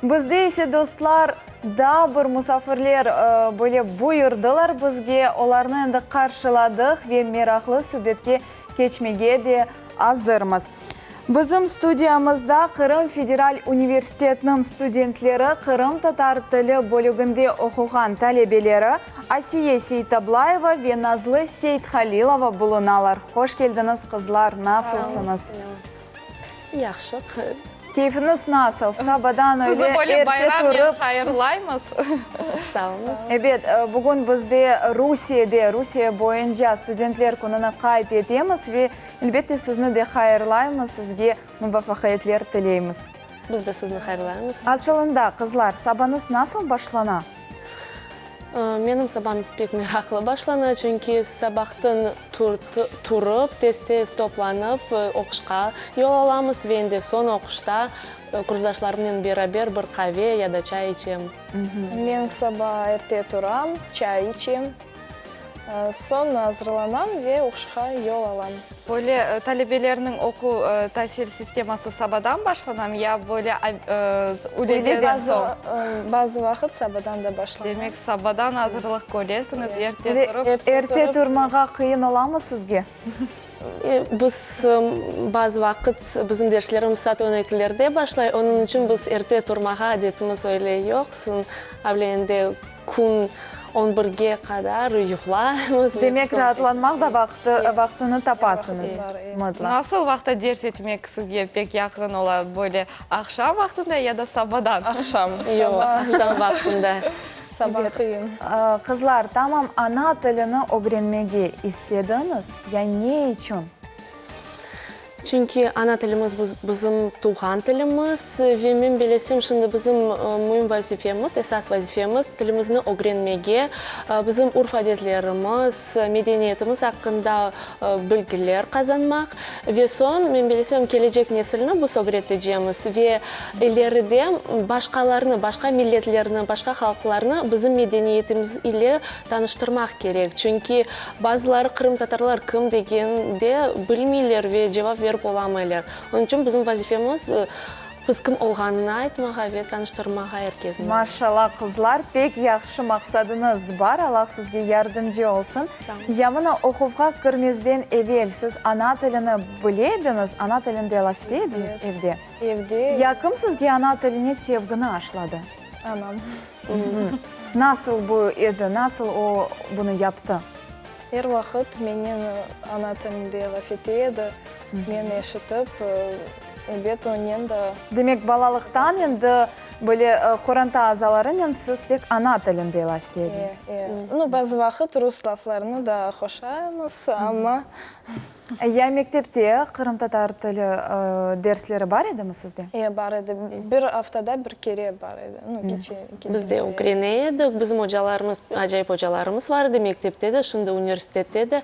Bizde ise, dostlar, daa bir musafirler böyle buyurdılar bizge. Olarnı endi qarşıladıq ve meraqlı subetke keçmege de azırmız. Bizim studiyamızda Qırım federal universitetiniñ studentleri, qırımtatar tili bölüginde oquğan talebeleri Asiye Seitablayeva ve Nazlı Seithalilova bulunalar. Hoş keldiñiz, qızlar, nasılsıñız? Yahşı. Keyfiñiz nasıl? Sabadan öyle Sizni böyle erte bayramnen turıp. hayırlaymız. Sağ oluñız. Ebet, bugün bizde Rusiyede, Rusiye boyunca studentler kününi qayd etemiz ve elbette sizni de hayırlaymız, sizge muvafaqiyetler tileymiz. Biz de sizni hayırlaymız. Asılında, qızlar, sabañız nasıl başlana? Menim sabam pek meraqlı başlana, çünki sabahtan turıp, tez-tez toplanıp, oquşqa yol alamız ve endi soñ oquşta kursdaşlarımnen beraber bir qave ya da çay içem. Men saba erte turam, çay içem. Soñ azırlanam ve oquşqa yol alam. Böyle talebelerniñ oquv tasil sisteması sabadan başlanamı ya böyle üyleden soñ? Bazı vaqıt sabadan da başlana. Demek, sabadan azırlıq köresiñiz, erte turıp. Erte turmağa qıyın olamı sizge? Biz bazı vaqıt bizim derslerimiz saat on ekilerde başlay, onıñ içün biz erte turmağa adetimiz öyle yoq. Soñ avlende Kün on birge qadar yuqlaymız. Demek, raatlanmaq da vaqtı, vaqtını tapasıñız mıtlaq. Nasıl vaqıtta ders etmek sizge pek yaqın ola, böyle aqşam vaqtında ya da sabadan? Aqşam. Yoq, aqşam vaqtında. Saba qıyın. Qızlar, tamam ana tilini ögrenmege istediñiz, ya ne içün? Çünki ana tilimiz bizim tuvğan tilimiz ve men belesem, şimdi bizim müim vazifemiz, esas vazifemiz tilimizni ögrenmege, bizim urf-adetlerimiz, medeniyetimiz aqqında bilgiler qazanmaq ve soñ, men belesem, kelecek nesilni biz ögretecemiz ve ileride başqalarnı, başqa milletlerni, başqa halqlarnı bizim medeniyetimiz ile tanıştırmaq kerek. Çünki Bazıları qırımtatarlar kim degende bilmeyler ve cevap berip olamaylar. Onıñ içün bizim vazifemiz, biz kim olğanını aytmağa ve tanıştırmağa er kesni. Maşallah qızlar, pek yahşı maqsadıñız bar, Allah sizge yardımcı olsun. Ya mına oquvğa kirmezden evel siz ana tilini bile ediñiz, ana tilinde laf ete ediñiz evde? Evde. Ya kim sizge ana tiline sevgini aşladı? Anam. Nasıl bu edi, nasıl o bunı yaptı? Er vaqıt menen ana tilinde laf ete edi. Men eşitip, ebet, onen da. Demek, balalıqtan endi böyle qoranta azalarınen siz tek ana tilinde laf ete ediñiz? E, e. Nu, bazı vaqıt rus laflarını da qoşaymız, amma. Ya mektepte qırımtatar tili dersleri bar edimi sizde? E, bar edi. Bir aftada bir kere bar edi. Nu, keçe, keçe. Biz de ögrene edik. Bizim ocalarımız, acayip ocalarımız bar edi mektepte de, şimdi universitette de.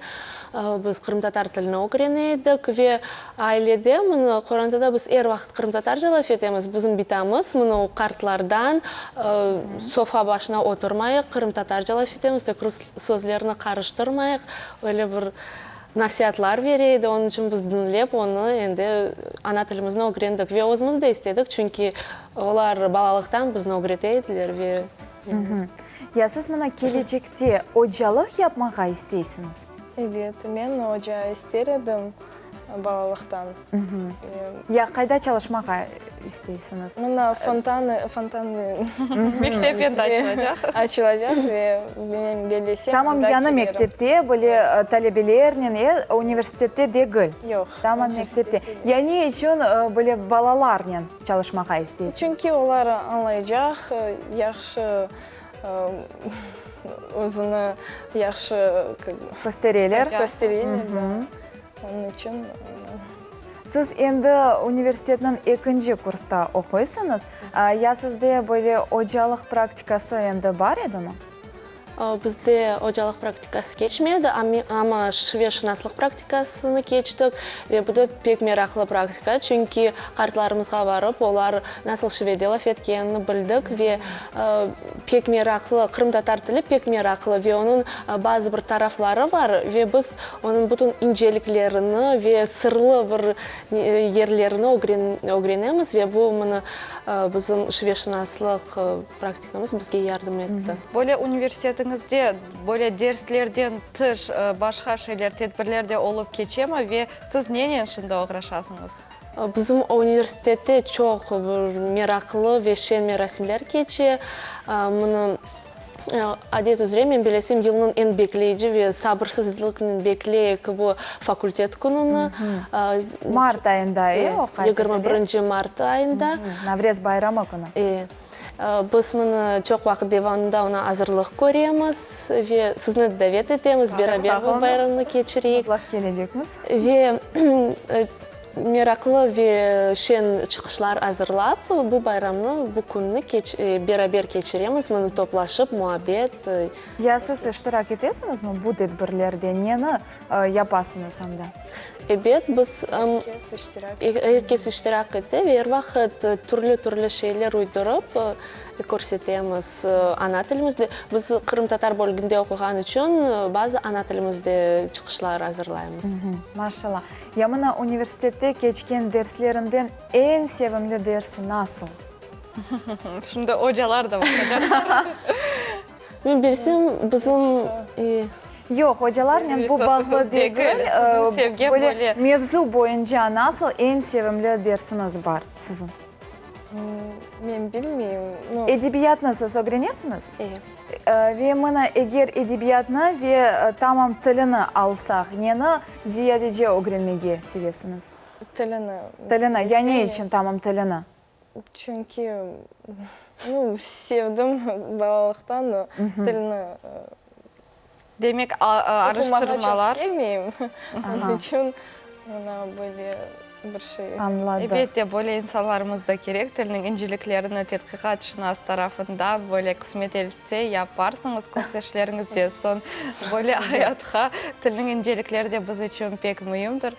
Biz qırımtatar tilini ögrene edik ve ailede, mına, qorantada biz er vaqıt qırımtatarca laf etemiz. Bizim bitamız, mına, o qartlardan sofa başına oturmayıq, qırımtatarca laf etemiz, tek rus sözlerini qarıştırmayıq. Öyle bir Nasiatlar bere edi, onıñ içün biz diñlep, onı endi ana tilimizni ögrendik ve özümiz de istedik, çünki olar balalıqtan bizni ögrete ediler ve. Ya siz mına kelecekte ocalıq yapmağa isteysiñiz? Ebet, men oca ister edim balalıqtan. Ya qayda çalışmağa isteysiñiz? Mına Fontanı, Fontanı. Mektep endi açılacaq. Açılacaq ve men bellesem. Tamam, yañı mektepte, böyle talebelernen, e, universitette degil. Yoq. Tamam mektepte. Ya ne içün böyle balalarnen çalışmağa isteysiñiz? Çünki olar añlaycaq, yahşı özüni yahşı Köstereler. Köstereler, da. Onıñ içün. Siz endi universitetniñ ekinci kursta oquysıñız. Ya sizde böyle ocalıq praktikası endi bar edimi? Bizde ocalıq praktikası keçmedi, amma şiveşınaslıq praktikasını keçtik ve bu da pek meraqlı praktika, çünki qartlarımızğa barıp, olar nasıl şivede laf etkenini bildik ve pek meraqlı, qırımtatar tili pek meraqlı ve onıñ bazı bir tarafları bar ve biz onıñ bütün inceliklerini ve sırlı bir yerlerini ögrenemiz ve bu mına bizim şiveşınaslıq Praktikamız bizge yardım etti. Böyle universitetiñizde böyle derslerden tış başqa şeyler, tedbirler de olıp keçemi ve siz nenen şimdi oğraşasıñız? Bizim universitette çoq bir meraqlı ve şeñ merasimler keçe. Mını, adet üzre, men bilesem, yılnıñ eñ bekleyici ve sabırsızlıqnen bekleyik bu fakultet kününi. Mart ayında, e, o qayd etile? 21 mart ayında. Navrez bayramı künü. E. Biz mını çoq vaqıt devamında oña azırlıq köremiz ve sizni de davet etemiz, beraber bu bayramnı keçireyik. Mutlaq kelecekmiz. Ve meraqlı ve şeñ çıqışlar azırlap, bu bayramnı, bu künni beraber keçiremiz, mını toplaşıp, muabbet. Ya siz iştirak etesiñizmi bu tedbirlerde, neni yapasıñız anda? Ebet, biz Er kes iştirak ete. Er kes iştirak ete ve er vaqıt türlü-türlü şeyler uydurıp körsetemiz ana tilimizde. Biz qırımtatar bölgünde oquğan içün bazı ana tilimizde çıqışlar azırlaymız. Maşallah. Ya mına universitette keçken derslerinden eñ sevimli dersi nasıl? Şimdi ocalar da baqacaq. Men bilsem, bizim. Yoq, ocalarnen bu bağlı degil. Böyle mevzu boyunca nasıl eñ sevimli dersiñiz bar siziñ? Men bilmeyim. Edebiyatnı siz ögrenesiñiz? E. Ve mına eger edebiyatnı ve tamam tilini alsaq, neni ziyadece ögrenmege sevesiñiz? Tilini. Tilini. Ya ne içün tamam tilini? Çünki, nu, sevdim balalıqtan tilni. Demek, araştırmalar. Oqumağa çoq sevmeyim, onıñ içün mına böyle bir şey. Añladım. Elbette, böyle insanlarımız da kerek, tilniñ inceliklerini tedqiqatşınas tarafından böyle qısmet else yaparsıñız kurseşleriñizde soñ böyle ayatqa tilniñ incelikleri de biz içün pek müimdir.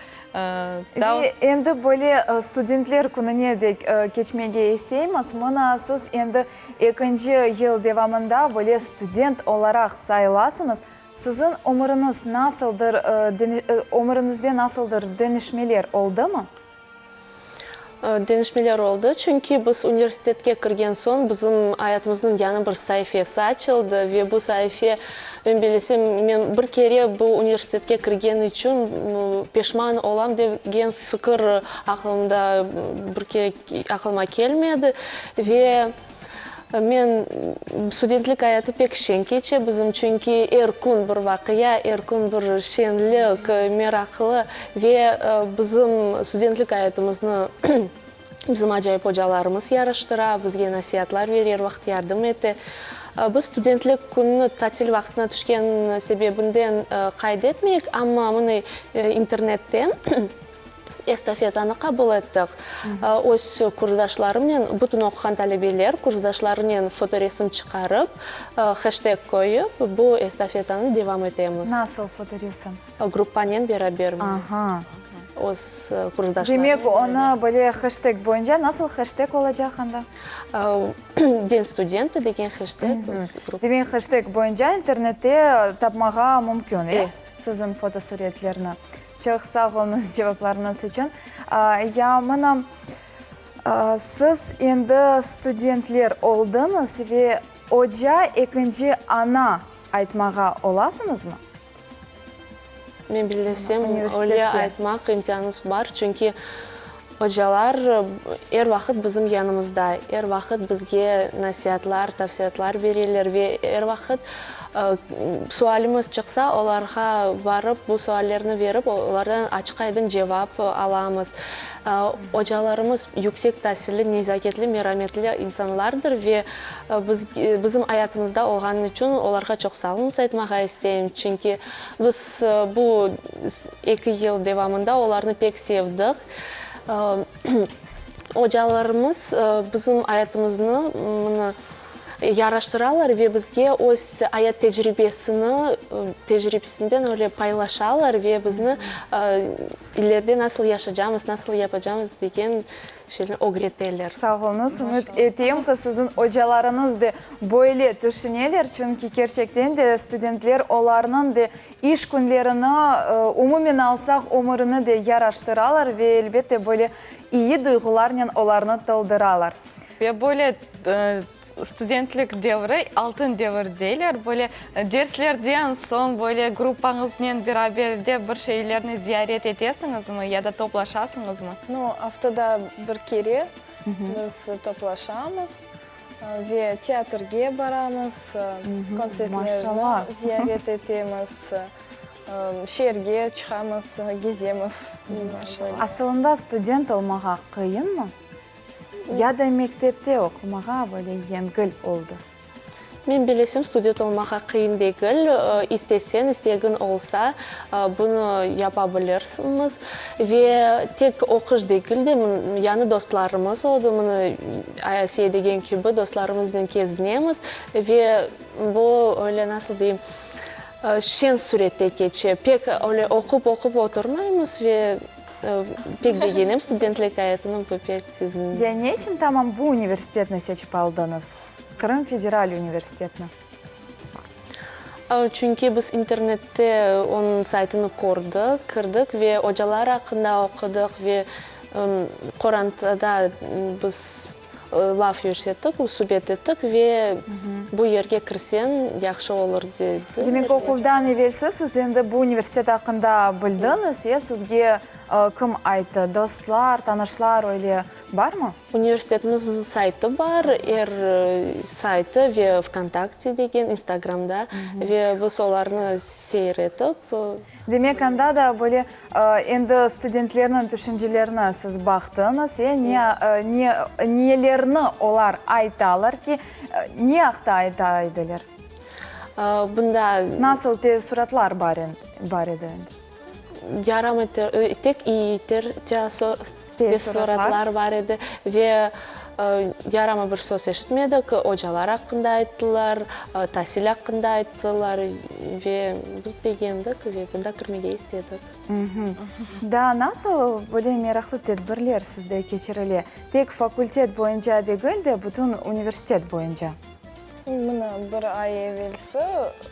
Ve endi böyle studentler kününe de keçmege isteymiz. Mına siz endi ekinci yıl devamında böyle student olaraq sayılasıñız. Siziñ ömüriñiz nasıldır, ömüriñizde nasıldır deñişmeler oldımı? Deñişmeler oldı, çünki biz universitetke kirgen soñ bizim ayatımıznıñ yañı bir saifesi açıldı ve bu saife, men bilesem, men bir kere bu universitetke kirgen içün peşman olam degen fikir aqlımda bir kere aqlıma kelmedi ve men studentlik ayatı pek şeñ keçe bizim, çünki er kün bir vaqia, er kün bir şeñlik, meraqlı ve bizim studentlik ayatımıznı bizim acayip ocalarımız yaraştıra, bizge nasiatlar bere, er vaqıt yardım ete. Biz studentlik kününi tatil vaqtına tüşken sebebinden qayd etmeyik, amma mına internette Estafetanı qabul ettik. Öz kursdaşlarımnen, bütün oquğan talebeler kursdaşlarınen fotoresim çıqarıp, heşteg qoyıp, bu estafetanı devam etemiz. Nasıl fotoresim? Gruppanen beraber. Aha. Öz kursdaşlarımnen beraber. Demek, onı böyle heşteg boyunca, nasıl heşteg olacaq anda? Den studenta degen heşteg. Demek, heşteg boyunca internette tapmağa mümkün, e? Siziñ fotosuretlerni. Çoq sağ oluñız cevaplarıñız içün. Ya mına, siz endi studentler oldıñız ve oca ekinci ana aytmağa olasıñızmı? Men bilesem, öyle aytmaq imkânımız bar, çünki ocalar er vaqıt bizim yanımızda, er vaqıt bizge nasiatlar, tavsiyatlar bereler ve er vaqıt Sualimiz çıqsa, olarğa barıp, bu suallerni berip, olardan açıq-aydın cevap alamız. Ocalarımız yüksek tasilli, nezaketli, merametli insanlardır ve biz, bizim ayatımızda olğanı içün olarğa çoq sağlıñız aytmağa isteyim. Çünki biz bu eki yıl devamında olarnı pek sevdik. Ocalarımız bizim ayatımıznı mına. Yaraştıralar ve bizge öz ayat tecribesini, tecribesinden öyle paylaşalar ve bizni ileride nasıl yaşacamız, nasıl yapacamız degen şeyni ögreteler. Sağ oluñız. Ümüt etem ki, siziñ ocalarıñız de böyle tüşüneler, çünki kerçekten de studentler olarnıñ de iş künlerini, umumen alsaq, ömürini de yaraştıralar ve, elbette, böyle iyi duyğularnen olarnı toldıralar. Ve böyle studentlik devri altın devir deyler. Böyle derslerden soñ böyle gruppañıznen beraberde bir şeylerni ziyaret etesiñizmi ya da toplaşasıñızmı? No, aftada bir kere biz toplaşamız ve teatrge baramız, kontsertlerni ziyaret etemiz, şeerge çıqamız, gezemiz. Asılında student olmağa qıyınmı? Ya da mektepte oqumağa böyle yengil oldı? Men bilesem, student olmağa qıyın degil. İsteseñ, istegiñ olsa, bunı yapa bilirsiñiz. Ve tek oquş degil de, yañı dostlarımız oldı. Mına, Asiye degen kibi, dostlarımıznen kezinemiz. Ve bu öyle, nasıl deyim, şeñ sürette keçe. Pek öyle oqup-oqup oturmaymız ve Pek begenem studentlik ayatını, bu pek. Ya ne içün tamam bu universitetni seçip aldıñız, Qırım federal universitetni? Çünki biz internette onıñ saytını kördik, kirdik ve ocalar aqqında oqudıq ve qorantada biz Laf yürsettik, subet ettik ve bu yerge kirseñ yahşı olur dediler. Demek, oquvdan evelsi siz endi bu universitet aqqında bildiñiz, ya sizge kim ayttı, dostlar, tanışlar öyle barmı? Universitetimizniñ saytı bar, er saytı ve VKontakte degen, İnstagramda ve biz olarnı seyir etip. Demek, anda da böyle endi studentlerniñ tüşüncelerini siz baqtıñız, e, ne, ne, nelerni olar aytalar ki, ne aqta ayta ediler? Bunda. Nasıl teessuratlar bar bar edi endi? Yaramay tek iyi teessuratlar bar edi ve yaramay bir söz eşitmedik, ocalar aqqında ayttılar, tasil aqqında ayttılar ve biz begendik ve bunda kirmege istedik. Daa nasıl böyle meraqlı tedbirler sizde keçirile? Tek fakultet boyunca degil de, bütün universitet boyunca? Mına, bir ay evelsi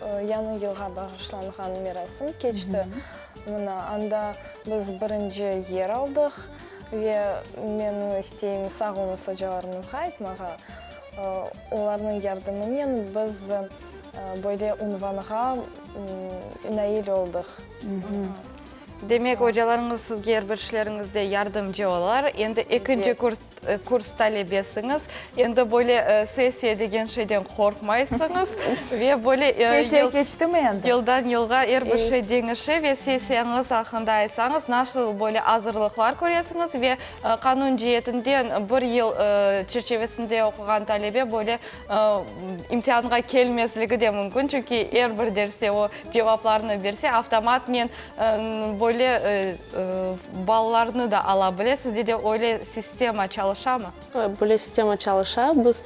Yañı yılğa bağışlanğan merasim keçti. Mına, anda biz birinci yer aldıq ve men isteyim sağ oluñız ocalarımızğa aytmağa. Olarnıñ yardımınen biz böyle unvanğa nail oldıq. Demek, ocalarıñız sizge er bir işleriñizde yardımcı olalar. Endi ekinci kurs kurs talebesiñiz. Endi böyle sessiya degen şeyden qorqmaysıñız ve böyle Sessiya keçtimi endi? Yıldan yılğa er bir şey deñişe ve sessiyañız aqqında aytsañız, nasıl böyle azırlıqlar köresiñiz ve qanun ceetinden bir yıl çerçevesinde oquğan talebe böyle imtianğa kelmezligi de mümkün, çünki er bir derste o cevaplarnı berse, avtomatnen böyle ballarnı da ala bile. Sizde de öyle sistema çalışamı? Böyle sistema çalışa. Biz,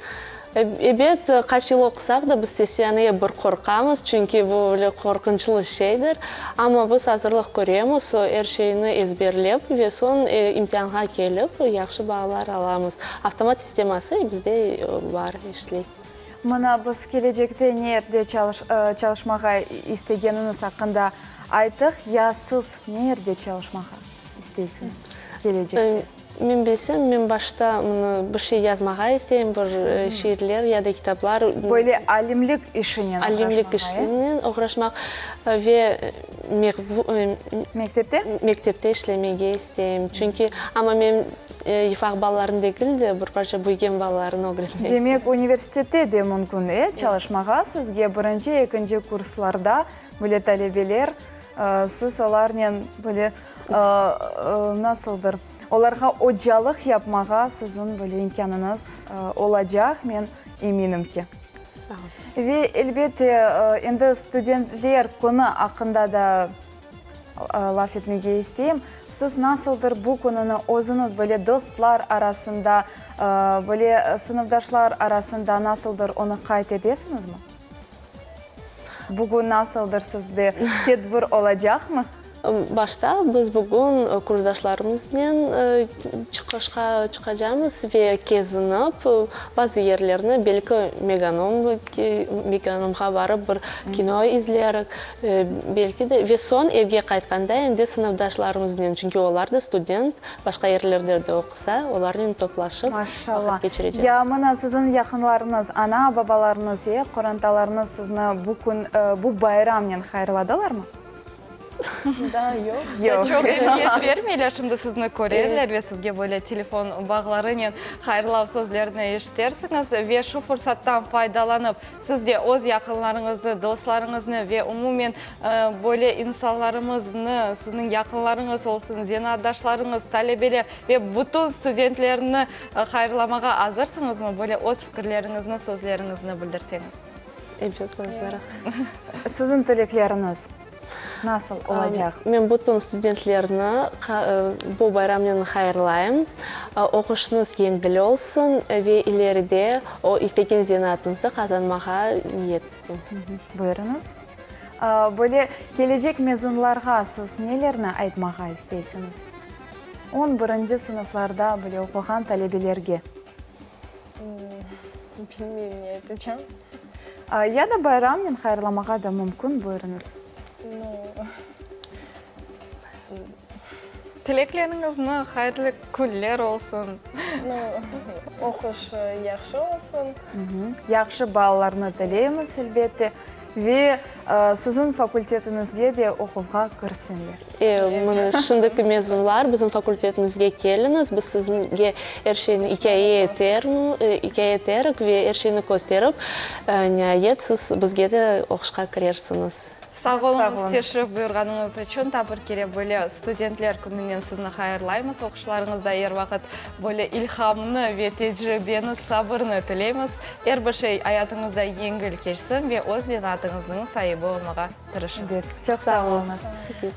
ebet, qaç yıl oqusaq da, biz sessiyanı ep bir qorqamız, çünki bu öyle qorqunçlı şeydir. Amma biz azırlıq köremiz, er şeyni ezberlep ve soñ imtianğa kelip, yahşı baalar alamız. Avtomat sisteması bizde bar, işley. Mına, biz kelecekte ne yerde çalışmağa istegeniñiz aqqında ayttıq. Ya siz ne yerde çalışmağa isteysiñiz kelecekte? Men bilsem, men başta mına bir şey yazmağa isteyim, bir şiirler ya da kitaplar. Böyle alimlik işinen oğraşmağa, e? Alimlik işinen oğraşmaq ve Mektepte? Mektepte işlemege isteyim. Çünki, amma men yufaq balalarnı degil de, bir parça büyügen balalarnı ögretmege isteyim. Demek, universitette de mümkün, e, çalışmağa sizge birinci, ekinci kurslarda böyle talebeler, siz olarnen böyle, nasıldır, olarğa ocalıq yapmağa siziñ böyle imkânıñız olacaq, men eminim ki. Sağ oluñız. Ve, elbette, endi studentler künü aqqında da. laf etmege isteyim. Siz nasıldır bu kününi özüñiz böyle dostlar arasında, böyle sınıfdaşlar arasında nasıldır onı qayd etesiñizmi? Bugün nasıldır sizde tedbir olacaqmı? Başta biz bugün kursdaşlarımıznen çıqışqa çıqacamız ve kezinip, bazı yerlerni, belki Meganom, Meganomğa barıp bir kino izlerik, belki de, ve soñ evge qaytqanda endi sınıfdaşlarımıznen, çünki olar da student, başqa yerlerde de oqusa, olarnen toplaşıp vaqıt keçirecekmiz. Ya mına siziñ yaqınlarıñız, ana-babalarıñız, e, qorantalarıñız sizni bu kün, bu bayramnen hayırladılarmı? Daa yoq. Yoq. Çoq emiyet bermeyler, şimdi sizni körerler ve sizge böyle telefon bağlarınen hayırlav sözlerini eşitersiñiz. Ve şu fursattan faydalanıp, siz de öz yaqınlarıñıznı, dostlarıñıznı ve umumen böyle insanlarımıznı, sizniñ yaqınlarıñız olsun, zenaatdaşlarıñız, talebeler ve bütün studentlerni hayırlamağa azırsıñızmı? Böyle öz fikirleriñizni, sözleriñizni bildirseñiz. Ebet, azırıq. Siziñ tilekleriñiz nasıl olacaq? Men bütün studentlerni bu bayramnen hayırlayım. Oquşıñız yengil olsun ve ileride o istegen zenaatıñızdı qazanmağa niyet etem. Buyurıñız. Böyle kelecek mezunlarğa siz nelerni aytmağa isteysiñiz? On birinci sınıflarda bile oquğan talebelerge. Bilmeyim ne aytacam. Ya da bayramnen hayırlamağa da mümkün, buyurıñız. Tilekleriñizni hayırlı künler olsun. Oquş yahşı olsun. Yahşı balalarnı tileymiz, elbette. Ve siziñ fakultetiñizge de oquvğa kirsinler. E, mına şimdiki mezunlar, bizim fakultetimizge keliñiz, biz sizinge er şeyni ikâye eter, ikâye eterik ve er şeyni kösterip, niayet, siz bizge de oquşqa kirersiñiz. Sağ oluñız, teşrif buyurğanıñız içün. Ta bir kere böyle Studentler kününen sizni hayırlaymız. Oquşlarıñızda er vaqıt böyle ilhamnı ve tecribeni, sabırnı tileymiz. Er bir şey ayatıñızda yengil keçsin ve öz zenaatıñıznıñ saibi olmağa tırışıñız. Çoq sağ oluñız. Sizge.